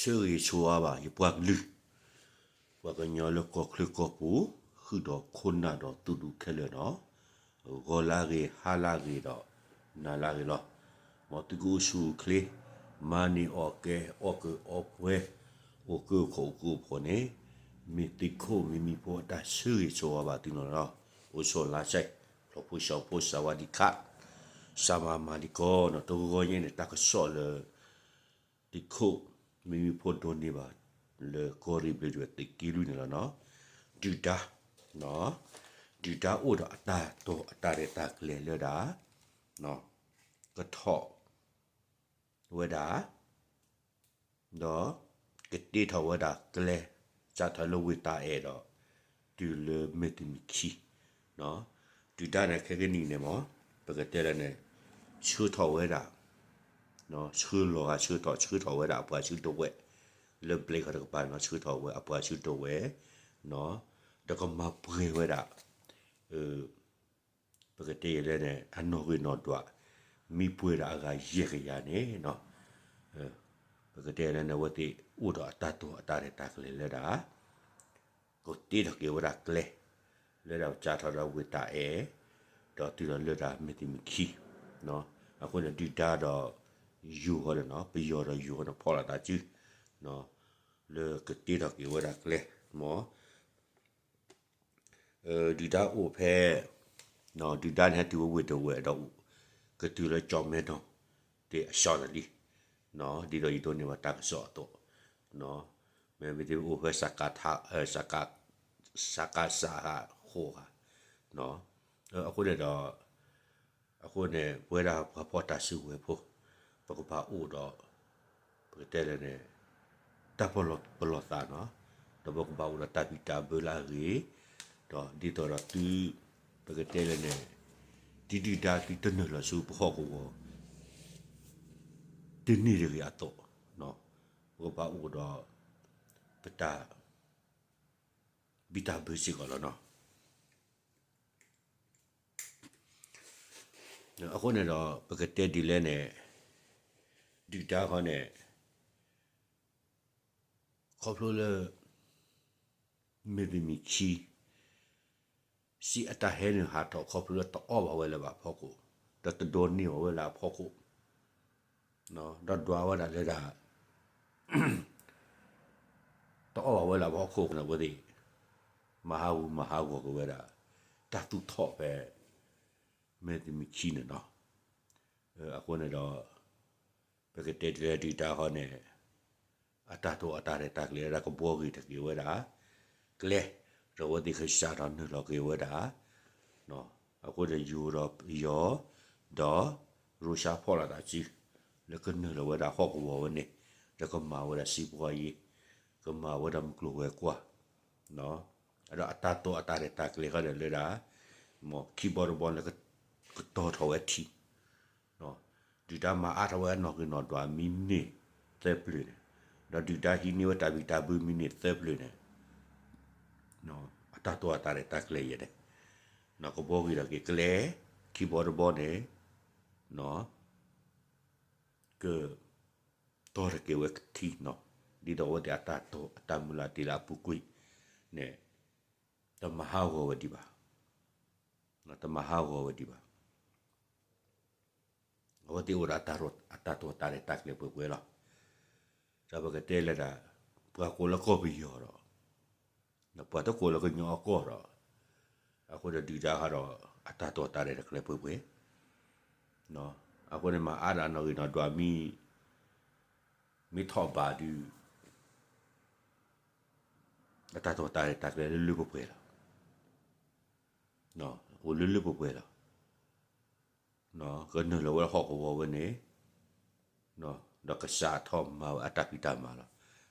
ဆၢဂ့ၤဆိဝါဘၣ် ယပှၤကလုာ်, ပှၤကညီလၢကီၢ်ချၢကီၢ်ပူၤ, ဃုာ်ဒီးခိၣ်နၢ်ဒီးသုးဒူခဲလၢာ်နီၤ, ဂီၤလၢအဂ့ၤ ဟါလၢအဂ့ၤဒီး နၤလၢအဂ့ၤလီၤ. မ်သုကအိၣ်ဆူၣ်အိၣ်ချ့, မၤန့ၢ်အီၣ်ကဲ အီၣ်ကၢအီပှဲၤ, အိၣ်ကၢခိၣ်အိၣ်ကၢဖိးန့ၣ်, မ့ၢ်သုးခိၣ်မံမံဖိအတၢ်ဆၢဂ့ၤဆိဝါဘၣ်သုန့ၣ်လီၤ. အိၣ်ဆိၣ်လါဆဲး, ဖျိဖိဆှီဖိ စၢဝါဒံခး, စၢမၤမၤလံကီးနီၤ, တဂီၤညါန့ၣ် တၢ်ကစီၣ်လၢ သုးခိၣ်မံမံဖိဒိးန့ၢ်ဘၣ် လၢကီၢ်ရ့ၣ်ဘျ့းဒဝဲၣ်သုးက့လွံၢ်န့ၣ်လီၤနီၤ, ဒုၣ်ဒါ, ဒုၣ်ဒါအိၣ်ဒီးအတၢ်တိာ်အတၢ်ရဲၣ်တၢ်ကျဲၤလၢဒၣ် ကထီၣ်ဝဲဒၣ် ဒီးကတ့ထီၣ်ဝဲဒၣ်ကျဲ စးထီၣ်လၢဝ့ၢ်တၢ်အဲၣ်ဒီး တုၤလၢမ့ၢ်တမံၤခံ, ဒုၣ်ဒါန့ၣ်ခဲကနံၣ်န့ၣ်မ့ၢ် ပကတဲလၢန့ၣ် ဆှၢထီၣ်ဝဲဒၣ် ဆှၢလီၤဂာ်ဆှၢထီၣ် ဆှၢထီၣ်ဝဲဒၣ်အပှၤဆူဒဝဲၢ်, လၢဘျဲးခီတကပၤန့ၣ် ဆှၢထီၣ်ဝဲအပှၤဆူဒဝဲၢ်, ဒီးကမၤပှဲၤဝဲဒၣ် ပကတဲယဲလၢန့ၣ် အနီၣ်ဂံၢ်နီၣ်ဒွး မံပှဲၤဒီးအဂၤယဲၢ်ကယၤန့ၣ်နီၤ, ပကတဲလၢန့ၣ် အဝဲသ့ၣ်အိၣ်ဒီးအတၢ်တိာ်အတၢ်ရဲၣ်တၢ်ကျဲၤလၢဒၣ် ကတ့ထီၣ်က့ၤဝဲဒၣ်ကျဲ လၢဒၣ်စးထီၣ်ဒီးဝ့ၢ်တၢ်အဲၣ် ဒီးတုၤဒီးလၢဒၣ်မ့ၢ်တမံၤခံ, အဃိန့ၣ် ဒုၣ်ဒါဒီးယိၤဃီန့ၣ်နီၤ ပယီၤဒီးယိၤဃီန့ၣ် ဖီၣ်လိာ်သးစု လၢကတ့ထီၣ်က့ၤဝဲဒၣ်ကျဲ မ့ၢ် ဒုၣ်ဒါအိၣ်ဖဲ ဒုၣ်ဒါန့ၣ်ဟဲတုၤဝဲဝ့ၢ်ဒဝဲၢ်ဒီး ကတုၤလၢကၠီၣ်မဲနီၣ် သ့ၣ်အဆၢတလံ, ဒ်သိးယဒိးန့ၢ်ဘၣ်တၢ်ကစီၣ်အသိး, မ့မ့ၢ်သ့ၣ်အိၣ်ဖဲ စက စက စကစ ဃိးဂၤ, အဃိန့ၣ်ဒီး အဃိန့ၣ် ပဝဲဒၣ်ပှၤဖီၣ်တၢ်စုကဝဲၤဖိ ပကဘၣ်အိၣ်ဒီး ပကတဲလၢန့ၣ် တၢ်ပလီၢ်ပလီၢ်သးနီၤ, ဒီးပကဘၣ်အိၣ်ဒီးတၢ်ဘံၣ်တၢ်ဘၢလၢအဂ့ၤ, ဒီးဒ်သိးဒီးသု ပကတဲလၢန့ၣ် ဒ်ဒုၣ်ဒါသုတနုာ်လီၤဆူပဟီၣ်ကဝီၤ တန့ၢ်တဂ့ၤအသိး, ပကဘၣ်အိၣ်ဒီး ပတၢ် ဘံၣ်တၢ်ဘၢစ့ၢ်ကီးလီၤနီၤ. အဃိန့ၣ်ဒီး ပကတဲဒ်လဲၣ်န့ၣ် ဒုၣ်ဒါဃီန့ၣ် ခီဖျိလၢ မ့ၢ်တမံၤခံ စံးအတၢ်ဟဲနုာ်ဟးထီၣ်ခီဖျိလၢတအီၣ်ဘၣ်ဝဲလၢၤဘၣ်အဖီခိၣ်, ဒီးတဒိးန့ၢ်ဘၣ်ဝဲလၢအဖီခိၣ်, ဒီးဒွးဝဲဒၣ်လၢဒၣ် တအီၣ်ဘၣ်ဝဲလၢအဖီခိၣ်န့ၣ် အဝဲသ့ၣ် မၤဟးဂူာ်မၤဟးဂီၤက့ၤဝဲဒၣ် တၢ်သူၣ်ထီၣ်ဖဲ မ့ၢ်တမံၤခံန့ၣ်နီၤ. အဃိန့ၣ်ဒီး ပကတဲဒ်လဲၣ်ဒုၣ်ဒါဃီန့ၣ် အတၢ်တိာ်အတၢ်ရဲၣ်တၢ်ကျဲၤလၢကဘှီဂ့ၤထီၣ်က့ၤဝဲဒၣ် ကျဲ ဒီးအဝဲသ့ၣ်ကစးထီၣ်နုာ်လီၤက့ၤဝဲဒၣ် အဃိန့ၣ် ယိၤဒီးပယီၤ ဒီးရၢၡါဖီၣ်လိာ်သးစု လၢကနုာ်လီၤဝဲဒၣ်ဟီၣ်ကဝီၤဝဲန့ၣ် လၢကမၤဝဲဒၣ်စံးပှီယ့ ကမၤဝဲဒၣ်မုၢ်ကျိၤဝဲၤကွာ် ဒီးအတၢ်တိာ်အတၢ်ရဲၣ်တၢ်ကျဲၤဃီဒီးလၢဒၣ် မ်ခံဘီတဘီလၢ ကတီၤထီၣ်ဝဲထံ ဒုၣ်ဒါမၤအါထီၣ်ဝဲအနီၣ်ဂံၢ်နီၣ်ဒွးမံးနံးသၢပျၢၤန့ၣ်, ဒီးဒုၣ်ဒါဟံးန့ၢ်ဝဲတၢ်ဘံၣ်တၢ်ဘၢမံးနံးသၢပျၢၤန့ၣ်, အတၢ်တိာ်အတၢ်ရဲၣ်တၢ်ကျဲၤယဲၢ်န့ၣ်, ကဘှီဂ့ၤထီၣ်က့ၤကျဲ ခံဘီတဘီန့ၣ် က တီၤထီၣ်က့ၤဝဲထံနီၤ, ဒ်သိးအဝဲသ့ၣ်အတၢ်တိာ်အတၢ်မုၢ်လၢ်တ့ၢ်လၢအပူၤကွံာ်န့ၣ် တမၤဟးဂီၤဝဲဒံးဘၣ်, တမၤဟးဂီၤဝဲဒံးဘၣ်. အဝဲသ့ၣ်အိၣ်ဒီးအတၢ်တိာ်တၢ်ရဲၣ်တၢ်ကျဲၤပှဲၤပှဲၤလီၤ. ဒီးပကတဲလၢဒၣ် ပှၤကိးလၢကီၢ်ပယီၤဒီး ပှၤတကိးလၢကညီအကီၢ်ဒီး အဃိဒီးဒုၣ်ဒါဃီဒီး အတၢ်တိာ်တၢ်ရဲၣ်တၢ်ကျဲၤပှဲၤပှဲၤ အဃိန့ၣ်မၤအါဒၣ်နီၣ်ဂံၢ်နီၣ်ဒွးမံ မ့ၢ်ထီၣ်ဘးဒုး အတၢ်တိာ်တၢ်ရဲၣ်တၢ်ကျဲၤလၢလၢပှဲၤပှဲၤလီၤ. အိၣ်လၢလၢပှဲၤပှဲၤလီၤ. ကနုာ်လီၤဝဲဟီၣ်ကဝီၤဝဲန့ၣ် ဒီးကစးထီၣ်မၤဝဲအတၢ်ဖံးတၢ်မၤလီၤ.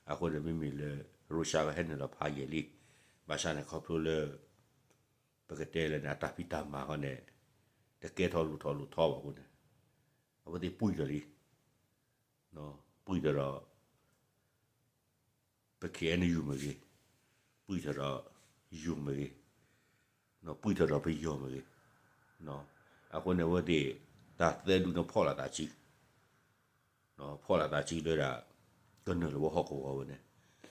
အဃိန့ၣ်မ့မ့ၢ်လၢ ရၢၡါဝဲဟဲနုာ်လီၤဖးယံာ်လံ. ဘၣ်ဆၣ်န့ၣ်ခီဖျိလၢ ပကတဲလၢန့ၣ် အတၢ်ဖံးတၢ်မၤဃီန့ၣ် တကဲထီၣ်လိၣ်ထီၣ်လိၣ်ထီဘၣ်အဃိန့ၣ် အဝဲသ့ၣ်ပှံၢ်ထီၣ်လံ. ပှံၢ်ထီၣ်ဒီး ပ ခ့အဲၣ်ယူၣ် မ့ၢ်ဂ့ၤ, ပှံၢ်ထီၣ်ဒီး ယိၤ မ့ၢ်ဂ့ၤ, ပှံၢ်ထီၣ်ဒီးပယီၤမ့ၢ်ဂ့ၤ, အဃိန့ၣ်အဝဲသ့ၣ် တၢ်သၢဒူၣ်န့ၣ်ဖီၣ်လိာ်သးစု, ဖီၣ်လိာ်သးစုလၢဒၣ် ကနုာ်လီၤဝဲဟီၣ်ကဝီၤဝဲန့ၣ်,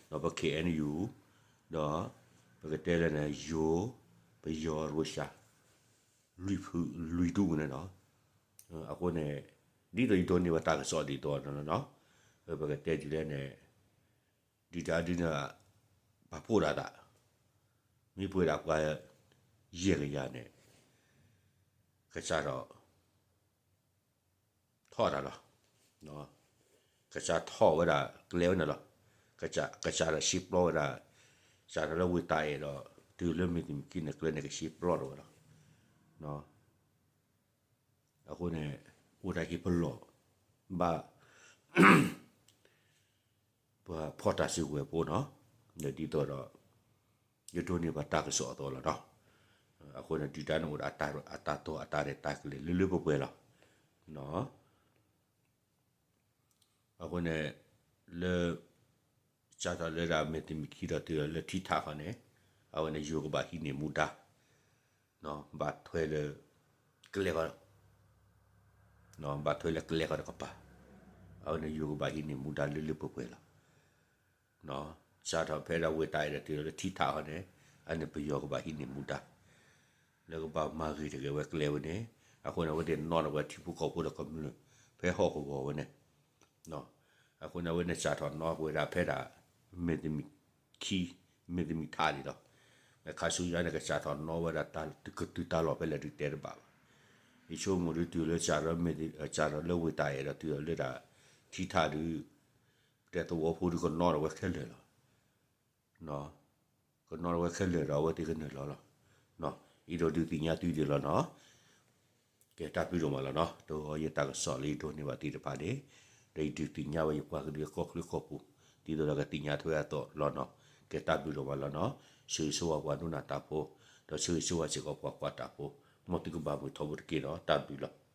ဒီးပ K N U ဒီး ပကတဲလၢန့ၣ် ယိၤ ပယီၤ Russia လွံၢ်ဖု လွံၢ်ဒူၣ်န့ၣ်နီၤ. အဃိန့ၣ် ဒ်သိးယဒိးန့ၢ်ဘၣ်တၢ်ကစီၣ်ဒ်သိးနီၤနီၤ, ပကတဲဒ်လဲၣ်န့ၣ် ဒုၣ်ဒါဒုးန့ၣ် ပာ်ဖှိၣ်ဒၣ်သး, မ့ၢ်ပှဲၤဒၣ်ပှၤယဲၢ်ကယၤန့ၣ် ကစးထီၣ် ထီၣ်တၢ်လီၤ. ကစးထီၣ်ဝဲဒၣ်ကျဲဝဲန့ၣ်လီၤ. ကစးထီၣ်ရှဲပျီဝဲဒၣ်, စးထီၣ်လၢဝ့ၢ်တၢ်အဲၣ်ဒီး တုၤလၢမ့ၢ်တမံၤခံန့ၣ် ကျဲန့ၣ်ကရှဲပျီထီၣ်ဝဲလီၤ. အဃိန့ၣ် အိၣ်တၢ်က့ၤပလီၢ် ဘၣ် ပှၤဖီၣ်တၢ်စုကဝဲၤဖိနီၤ, ဒီးဒ်သိးဒီး ယဒိးန့ၢ်ဘၣ်တၢ်ကစီၣ်အသိးလီၤနီၤ. အဃိန့ၣ် ဒုၣ်ဒါန့ၣ်အိၣ်ဒီးအတၢ်တိာ်အတၢ်ရဲၣ်တၢ်ကျဲၤလၢလၢပှဲၤပှဲၤလီၤ. အဃိန့ၣ် လၢ စးထီၣ်လၢဒၣ်မ့ၢ်တမံၤခံဒီးတုၤလၢထံထးဃီန့ၣ် အဝဲန့ၣ်ယိၤကဘၣ်ဟံးန့ၢ်မူဒါ ဘၣ်ထွဲလၢ ကျဲဃီ ဘၣ်ထွဲလၢကျဲဃီတကပၤ, အဝဲန့ၣ်ယိၤကဘၣ်ဟံးန့ၢ်မူဒါလၢလၢပှဲၤပှဲၤလီၤ. စးထီၣ်ဖဲဒၣ်ဝ့ၢ်တၢ်အဲၣ်ဒီးတုၤလၢထံထးဃီန့ၣ် အန့ၣ်ပယီၤကဘၣ်ဟံးန့ၢ်မူဒါ လၢကဘၣ်မၤဂ့ၤတဂ့ၤဝဲကျဲဝဲန့ၣ်, အဃိန့ၣ် အဝဲသ့ၣ်နီၣ်ထီၣ်ဝဲထံဖိကီၢ်ဖိဒီးကမျၢၢ် ဖဲဟီၣ်ကဝီၤဝဲန့ၣ်, အဃိန့ၣ် အဝဲန့ၣ်စးထီၣ်နီၣ်ဝဲဒၣ်ဖဲဒၣ် မ့ၢ်တမံၤခံ မ့ၢ်တမံၤထးန့ၣ်လီၤ. မ့ၢ်ခါဆူညါန့ၣ် ကစးထီၣ်နီၣ်ဝဲဒၣ်တၢ်ကတုၤတၢ်လီၢ်ဖဲလဲၣ်ဒုးတဲတဘၣ်ဘၣ်. ယဆိကမိၣ်ဒုးတုၤလၢ စးထီၣ်လၢဝ့ၢ်တၢ်အဲၣ်ဒီးတုၤလၢဒၣ် ထံထးဒုး တဲသဝီဖိဒုးကနီၣ်ထီၣ်ဝဲခဲလၢာ်လီၤ. ကနီၣ်ထီၣ်ဝဲခဲလၢာ်ဒီးအဝဲသ့ၣ်ကနုာ်လီၤလီၤ. အံၤဒီးဒုးသ့ၣ်ညါသုဒ်လီၤနီၤ. ကဲတၢ်ဘျုးဒိၣ်မးလီၤနီၤ. တဂီၤယတၢ်ကစီၣ်လၢယဒိးန့ၢ်ဘၣ်သ့ၣ်တဖၣ်န့ၣ် ဒီးယဒုးသ့ၣ်ညါဝဲယပှၤကလုာ်ကီၢ်ချၢကီၢ်ပူၤ ဒ်သိးဒီးကသ့ၣ်ညါထွဲအသိးလီၤနီၤ. ကဲတၢ်ဘျုးဒိၣ်မးလီၤနီၤ. ဆၢဂ့ၤဆၢဝါပှၤဒိကနၣ်တၢ်ဖိ ဒီးဆၢဂ့ၤဆၢဝါစ့ၢ်ကီးပှၤကွၢ်တၢ်ဖိ မ်သုကဘၣ်မုာ်ထီဘိတက့ၢ်နီၤ. တၢ်ဘျုးလီၤ.